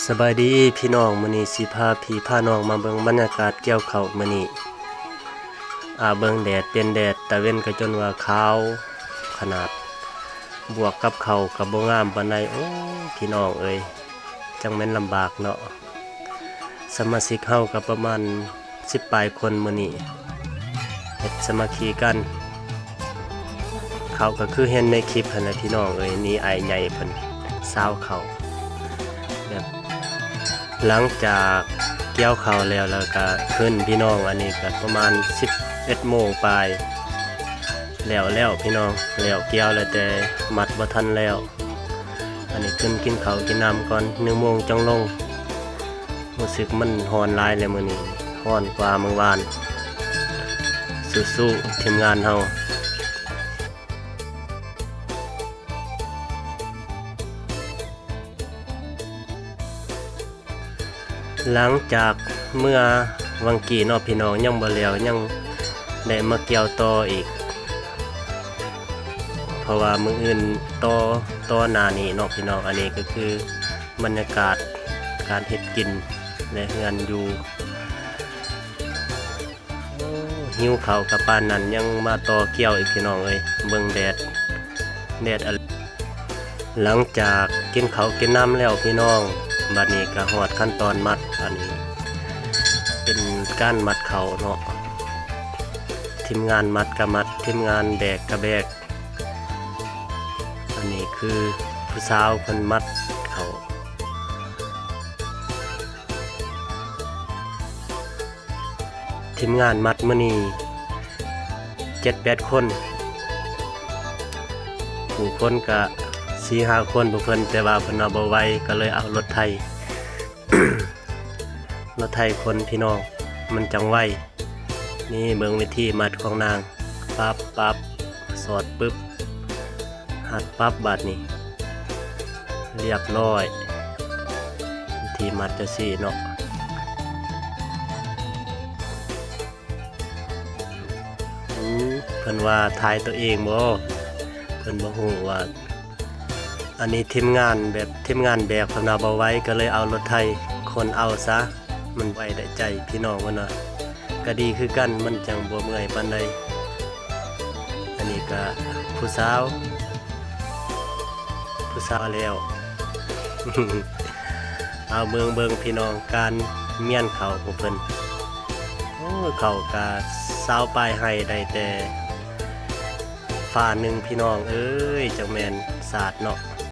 ສະບາຍດີພີ່ນ້ອງ, ມື້ນີ້ຊິພາພີ່ພານ້ອງມາເບິ່ງບັນຍາກາດກ່ຽວເຂົ້າມື້ນີ້. ອາ ເບິ່ງແດດເປັນແດດ, ຕາເວັນກໍຈົນວ່າຂາວຂະໜາດ, ບວກກັບເຂົ້າກໍບໍ່ງາມປານໃດ. ໂອ້ ພີ່ນ້ອງເອີຍ, ຈັ່ງແມ່ນລຳບາກເນາະ. ສະມາຊິກເຮົາກໍປະມານສິບປາຍຄົນມື້ນີ້ ເຮັດສາມັກຄີກັນ. ເຂົ້າກໍຄືເຫັນໃນຄລິບຫັ້ນແຫຼະພີ່ນ້ອງເອີຍ, ນີ້ອ້າຍໃຫຍ່ເພິ່ນຊາວເຂົ້າ. ແບບ ຫຼັງຈາກກ່ຽວເຂົ້າແລ້ວ ແລ້ວກໍຂຶ້ນພີ່ນ້ອງ, ອັນນີ້ກໍປະມານສິບເອັດໂມງປາຍ ແລ້ວແລ້ວພີ່ນ້ອງ, ແລ້ວກ່ຽວແລ້ວ ແຕ່ມັດບໍ່ທັນແລ້ວ. ອັນນີ້ຂຶ້ນກິນເຂົ້າກິນນ້ຳກ່ອນ, ໜຶ່ງໂມງຈັ່ງລົງ. ຮູ້ສຶກມັນຮ້ອນຫຼາຍແລ້ວມື້ນີ້, ຮ້ອນກວ່າມື້ວານ. ສູ້ໆ ທີມງານເຮົາ. ຫຼັງຈາກເມື່ອວັງກີ້ເນາະພີ່ນ້ອງ, ຍັງບໍ່ແລ້ວ, ຍັງໄດ້ມາກ່ຽວຕໍ່ອີກ, ເພາະວ່າມື້ອື່ນຕໍ່ ຕໍ່ໜ້ານີ້ເນາະພີ່ນ້ອງ. ອັນນີ້ກໍຄືບັນຍາກາດການເຮັດກິນ ແລະ ເຮືອນຢູ່. ໂອ້ ຫິວເຂົ້າກະປານນັ້ນ ຍັງມາຕໍ່ກ່ຽວອີກພີ່ນ້ອງເອີຍ. ເບິ່ງແດດ ແດດອະ ຫຼັງຈາກກິນເຂົ້າກິນນ້ຳແລ້ວພີ່ນ້ອງ, ບັດນີ້ກະຮອດຂັ້ນຕອນມັດ. ອັນນີ້ເປັນການມັດເຂົ້າເນາະ, ທີມງານມັດກະມັດ, ທີມງານແບກກະແບກ. ອັນນີ້ຄືຜູ້ສາວເພິ່ນມັດເຂົ້າ. ທີມງານມັດມື້ນີ້ເຈັດແປດຄົນ, ຜູ້ຄົນກະສີ່ຫ້າຄົນ ຜູ້ເພິ່ນ, ແຕ່ວ່າເພິ່ນວ່າບໍ່ໄຫວ ກໍເລີຍເອົາລົດໄຖ ລົດໄຖຂົນພີ່ນ້ອງ, ມັນຈັ່ງໄວ. ນີ້ເບິ່ງວິທີມັດຂອງນາງ, ປັບ ປັບ ສອດປຶບ ຮັດປັບ, ບາດນີ້ລຽບລ້ອຍ. ວິທີມັດຈັ່ງຊີ້ເນາະ. ອື ເພິ່ນວ່າຖ່າຍຕົວເອງບໍ? ເພິ່ນບໍ່ຮູ້ວ່າ ອັນນີ້ທີມງານແບບ ທີມງານແບກເພິ່ນວ່າບໍ່ໄຫວ ກໍເລີຍເອົາລົດໄຖຂົນເອົາຊະ, ມັນໄວໄດ້ໃຈພີ່ນ້ອງເພິ່ນວ່າ. ກະດີຄືກັນ, ມັນຈັ່ງບໍ່ເມື່ອຍປານໃດ. ອັນນີ້ກະຜູ້ສາວ ຜູ້ສາວແລ້ວ. ເອົາເບິ່ງ ເບິ່ງພີ່ນ້ອງ ການມ້ຽນເຂົ້າຂອງເພິ່ນ. ໂອ້ຍ ເຂົ້າກະຊາວປາຍໄຮ່ ໄດ້ແຕ່ຝາໜຶ່ງພີ່ນ້ອງເອີຍ, ຈັ່ງແມ່ນສາດເນາະ.